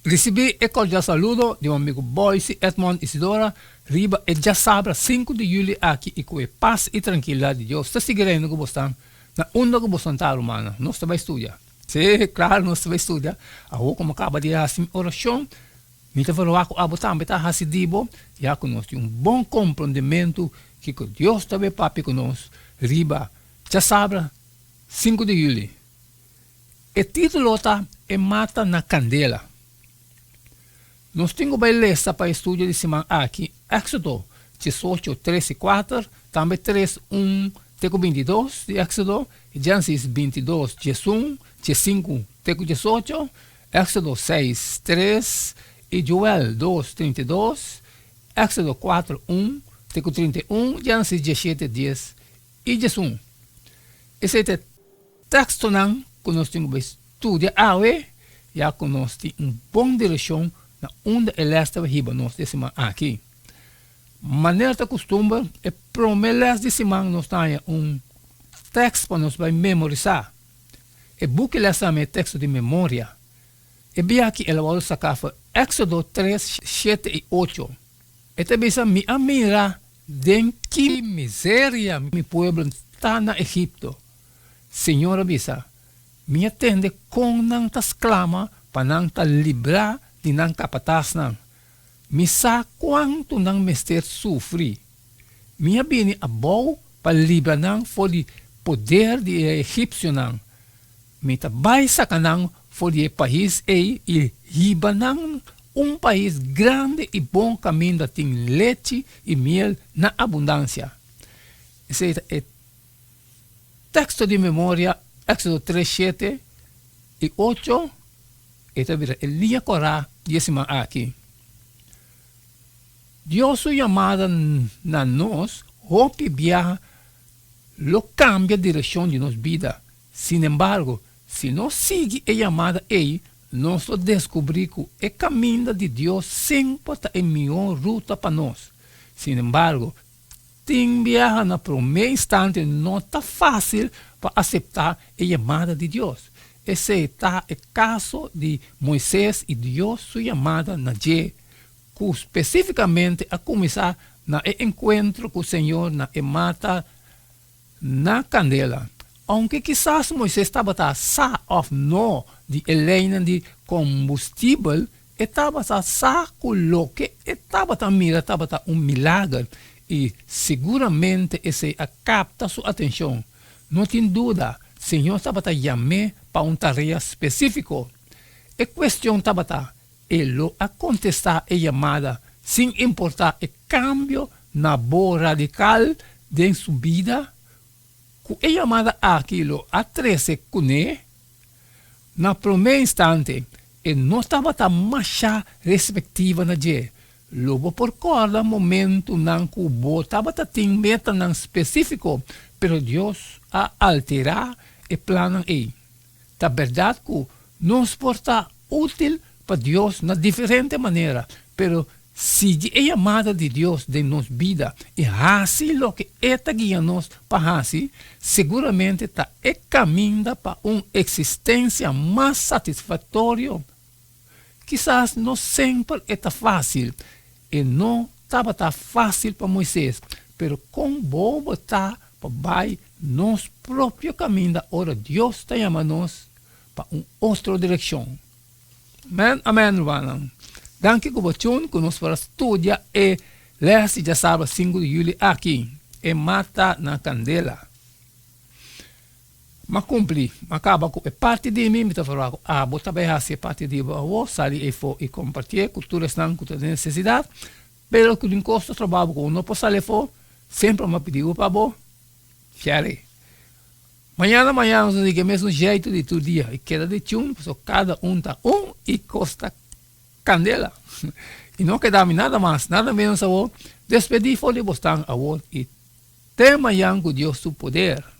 Risibí e kordial saludo di bo amigu Boyce Edmond Isidora riba e djasabra sinku di yüli aki i ku e pas i trankilidat di Dios ta sigui reina ku bosnan na unda ku bosnan ta rumannan. Nos ta bai studia. Sí, klaru nos ta bai studia. Awor ku mi kaba di hasi mi orashon, mi ta verwagt ku abo tambe ta hasi di bo, ya ku nos tin un bon komprondementu kiko Dios ta bai papia ku nos riba djasabra sinku di yüli. E título ta E Mata na Kandela. Nos tin ku bai lesa pa e studio di siman aki Éksodo diesocho, tres i kuater, tambe tres, un te ku bintidos di Éksodo, Génesis bintidos, diesun, diesinku te ku diesocho, Éksodo seis, tres i Joel dos, trinta i dos, Éksodo kuater, un te ku 31, Génesis 17, 10 i 11. Esei ta e tekstonan ku nos tin ku bai studia awe, ya ku nos tin un bon direkshon na unda e lès ta bai hiba nos di e siman aki. Manera ta kustumber, e promé lès di siman nos ta haña un tèkst pa nos bai memorisá. E buki lès tambe e teksto di memoria. E bia aki el a wòrdu saká for Éksodo tres, shete i ocho. E ta bisa, Mi a mira Den ki miseria mi pueblo ta na Egipto? Señor a bisa, Mi a tende kon nan ta sklama pa nan ta librá di nan kapatasnan. Mi sa kuantu nan mester sufri. Mi a bini abou pa libra nan for di poder di e egipsionan. Mi ta bai saka nan for di e pais ei i hiba nan un pais grandi i bon kaminda tin lechi i miel na abundansia. Esei ta e teksto di memoria, Éksodo tres shete i ocho, e ta bira e liña kòrá di e siman aki. Dios su yamada na nos hopi biaha lo kambia direkshon di nos bida. Sinembargo, si nos sigui e yamada ei, nos lo deskubrí ku e kaminda di Dios semper ta e mihó ruta pa nos. Sinembargo, tin biaha na promé instante no ta fásil pa aseptá e yamada di Dios. Esei ta e kaso di Moises i Dios su yamada na dje, ku spesífikamente a kuminsá na e enkuentro ku Señor na e mata Na kandela. Ounke kisas Moises tabata sa òf no di e leinan di kombustibel, e tabata sa ku loke e tabata mira tabata un milager i siguramente esei a kapta su atenshon. No tin duda, Señor tabata yam'é pa un tarea spesífiko. E kuestion tabata, E lo a kontestá e yamada sin importá e kambio na bo radikal den su bida ku e yamada aki lo a trese kuné? Na promé instante e no tabata mashá respektiva na dje. Lo bo por kòrda momentunan ku bo tabata tin metanan spesífiko, pero Dios a alterá e plannan ei. Ta bèrdat ku nos por ta útil pa Dios na diferente manera, pero sigui e yamada di Dios den nos bida i hasi loke E ta guia nos pa hasi, seguramente ta e kaminda pa un eksistensia mas satisfaktorio. Kisas no semper e ta fásil. E no tabata fásil pa Moises, pero kon bobo ta pa bai nos propio kaminda ora Dios ta yama nos pa un otro direkshon. Amen, amen, rumannan. Danki ku bo tune ku nos por a studia e lès di djasabra sinku di yüli aki, E Mata na Kandela. M'a kumpli, m'a kaba ku e parti di mi, mi ta ferwagt ku abo ta bai hasi e parti di bo awor, sali efo i kompartié ku tur esnan ku ta den nesesidat, pero ku tin kos ta troba bo ku bo no por sali efo, semper m'a pidi bo pa bo share. Mañana mañana nos ta sigui e mesun jeitu di tur dia i keda di tune pasobra kada un ta un i kos ta kandela. I no keda mi nada mas nada menos awor, despedí for di bosnan awor i te mañan ku Dios su poder.